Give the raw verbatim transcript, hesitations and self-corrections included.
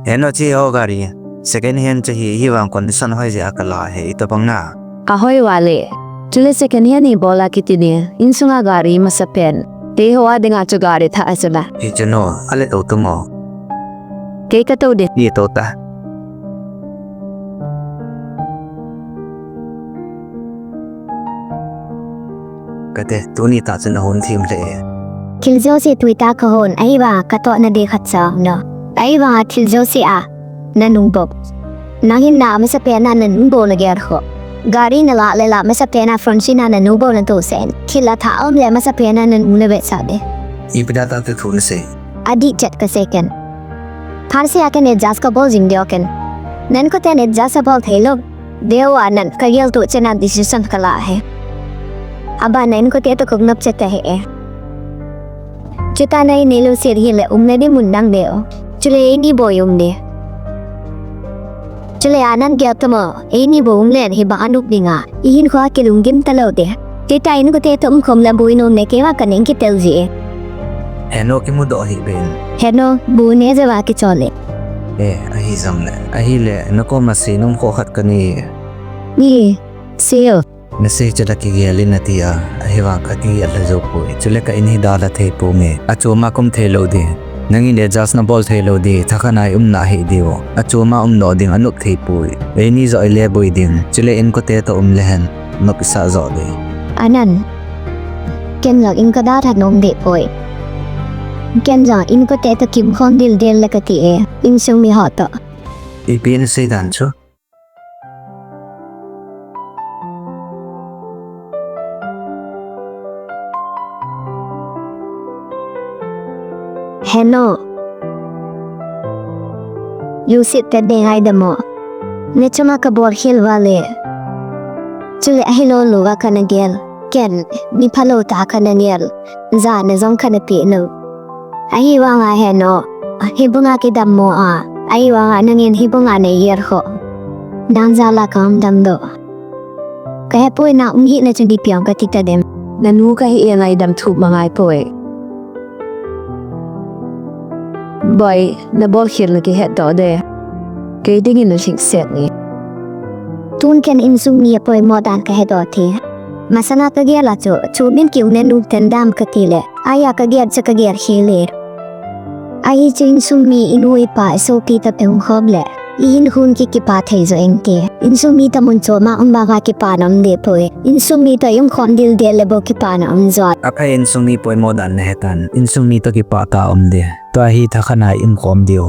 Heno, chi ho gari second hand chu hi, hivang condition hoi jeh a kala hi, itobang na. Ahoi vale. Chule second hand hi bol a kiti ni, insunga gari masapen. Keiho a dinga chu gari thah ahi chu la. Hichu no, ale tou tu mo. Kei katou ding. Ni tou ta. Kate, tuni tah chun ahon thim lheh e. Thil jouse tui tah a kahon, ahivang katohna ding khat cha um lou. Ahivang a thil jouse a nanung bou. Nangin na masapen a nanung bou nagel ho. Gari nalah le lah masapen a front seat a nanu bou natoh sah in. Thil athah a um le masapen a nanu navetsah ding. Ipi dia tah thu nasei? Adih chet kasei ken. Phat seh a ken adjust kabol jing diu ken. Nang koten adjust abol thei lou diu a nang kagel tuh chet a decision kala hi. Aban a in kote toh kagnop chet ahi e. Chuti a na in neilou sel hile umna ding mun dang deu. Chule eini bou i um ding. Chule a nang gel toh mo, eini bou um le hibang a nop ding a. Ihinkho a kilunggim talou ding. Chuti a in kote toh umkhom le bou i nom le keima kaneng kitel ji e. Heno, kimudoh hih beh in. Heno, bou ne jeh a kichol e. E, ahi jongle. Ahile, nakoma seinom kho khat kanei e. Ni, sei o. Nasei chu la kigel in nati a, ahivang kakigel lha jou poi. Chule ka in hi dalha thei ponge. Achom a ka um thei lou ding. Nangin adjust nabol thei lou ding, thakhat a i umna ahi diu. Achom a umdoh ding, anop thei poi. Eini joh i le boi ding. Chule in kote toh um le hen. Nop i sah joh ding. Anang. Ken jong in kadalha nom deh poi. Ken jong in kote toh kimkhom dildel le kati e. Insung mi ho toh. Ipi nasei dan chu? Heno. Lungset tah deh ngaidam o. Nachung a kabol khel vale. Chule ahilou lou a kana gel. Ken, mi phalou tah a kana gel. Jana jong kana peh lou. Ahivang a Heno, hibang a kidam mo a, ahivang a nangin hibang a nei gel ho. Nang jal a ka um damlou. Kahe poi, na um hih le chun ipi ham kati ta dem. Nanu kahi e, ngaidam thup ma ngai poi. Boi, nabol khel na kihetdoh ding. Kei dingin na lhingset e. Tun ken insung mi apoimo dan kahedoh thei. Masanga kagel a chu, chu min kiu le nu ten dam kati le, ahi a kagel chu kagel khel e. Ahi chu insung mi inu ipa isopi toh peng khom le, ihinkho kikipa thei jo inte. Insung mi toh mun chom a um banga kipana um deh poi. Insung mi toh i umkhom dildel le bou kipana um jo. Aphai, insung mi poimo dan nahe tan. Insung mi toh kipa tah a um ding. Tua hi thakhat a i umkhom diu.